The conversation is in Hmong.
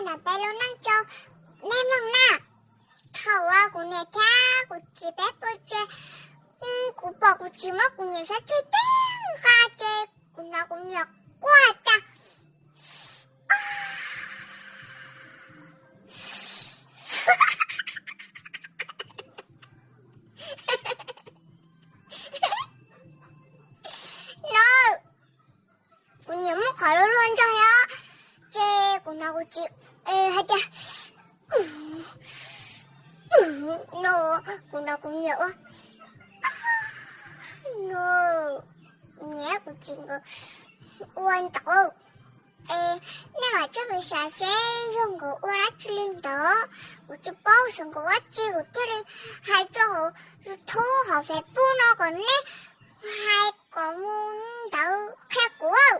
Peb lub neej rau nej mloog na. Thaum uas kuv niam thiab kuv txiv peb pw ces kuv pom kuv txiv muab kuv niam sab ceg tib nqa ces kuv hnov kuv niam quaj tas. No, kuv niam muaj qhov luag luag ntog os, ces kuv hnov kuv txiv hais tias, no, kuv hnov kuv niam ua, no, kuv niam kuv txiv nkawd ua ntawd. Es nej mam coj mus xav seb yog nkawd ua dab tsi li ntawd, kuv tsis paub xyov nkawd ua dab tsi kuv thiaj li hais rau hauv YouTube hauv Facebook no kom nej hais kom mus ntawd qhia kuv.